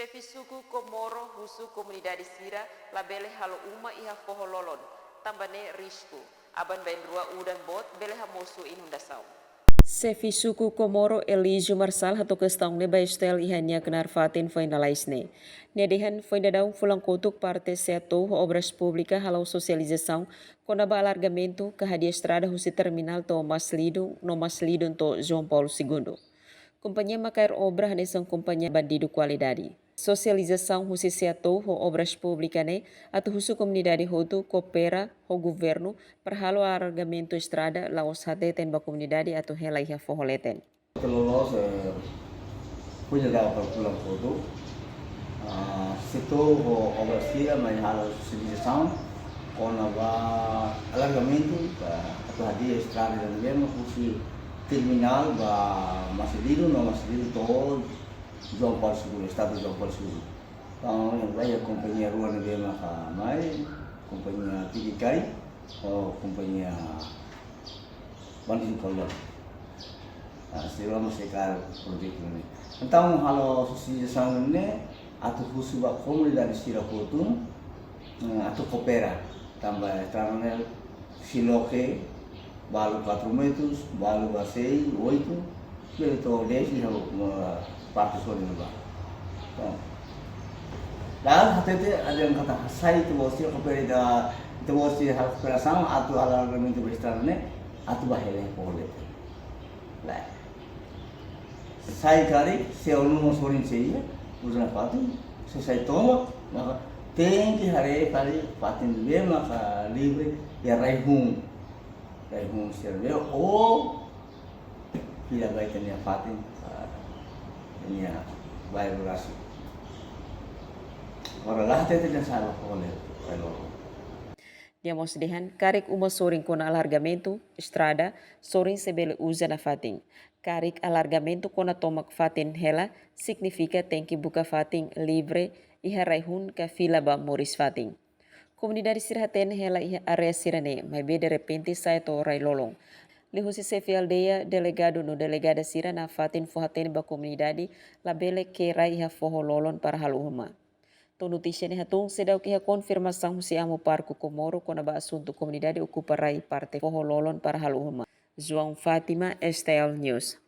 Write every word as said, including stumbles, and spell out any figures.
Xefe suku Komoro husu komunidade sira labele halo uma iha foho-lolon, tanba ne'e risku. Aban-bainrua udan boot bele hamosu inundasaun. Xefe suku Komoro Elísio Marçal hato'o kestaun ne'e ba STL iha nia knaar fatin foin lalais ne'e. Nia dehan foin daudaun fulan kotuk parte SEATOU ho Obras Públikas halo sosializasaun kona-ba alargamentu ka hadi'a estrada husi terminál to'o Maslidun no Maslidun to'o João Paulo Segundo. Kompañia makaer obra hanesan kompañia bandidu kualidade. Sosializasaun husi SEATOU ho Obras Públikas ne'e atu husu komunidade hotu koopera ho governu para halo alargamentu estrada, la'ós hateten ba komunidade atu hela iha foho leten. Loloos, eh, foin daudaun fulan kotuk, ah, SEATOU ho Obras sira mai halo sosializasaun kona-ba alargamentu, ah, atu hadi'a estrada ida ne'ebé mak husi terminál ba Maslidun no Maslidun to'o João Paulo Segundo, Estátua João Paulo Segundo. Entaun, ne'e ba iha kompañia rua ne'ebé maka mai, kompañia Tiki Kai ho kompañia bandidu kualidade. Ah, sira mak sei kaer projetu ne'e. Entaun, halo sosializasaun ne'e atu husu ba komunidade sira hotu, eh, atu koopera, tanba estrada ne'e sei loke, balu quatro metros, balu ba seis, oito, bele to'o dez iha, eh, parte sorin ne'ebá. Entaun, la hatete, ada yang kata sai ita-boot sira koopera, ita-boot sira halo kooperasaun atu halo alargamentu ba estrada ne'e, atu ba hela iha foho leten. Lae. Sai karik, se o numa sorin sei iha, uza nafatin, se sai tomak, maka tenke haree karik fatin ne'ebé maka livre iha rai-hun. Rai-hun sira ne'ebé, ou fila ba ita-nia fatin, ah, ita-nia bairru rasik. Agora la hatete dehan sala foho leten, rai-lolon. Nia mós dehan, karik uma sorin kona alargamentu estrada, sorin sei bele uza nafatin. Karik alargamentu kona tomak fatin hela, signifika tenke buka fatin livre iha rai-hun ka fila ba moris fatin. Komunidade sira hatene hela iha área sira-ne'e, maibé derrepente sai to'o rai-lolon. Liuhusi xefe aldeia, delegadu no delegada sira nafatin fó-hatene ba komunidade labele ke'e rai iha foho-lolon para halo uma. To'o notísia ne'e hatún, seidauk iha konfirmasaun husi Amu Parku Komoro kona-ba asuntu komunidade okupa rai parte foho-lolon para halo uma. João Fátima, STL News.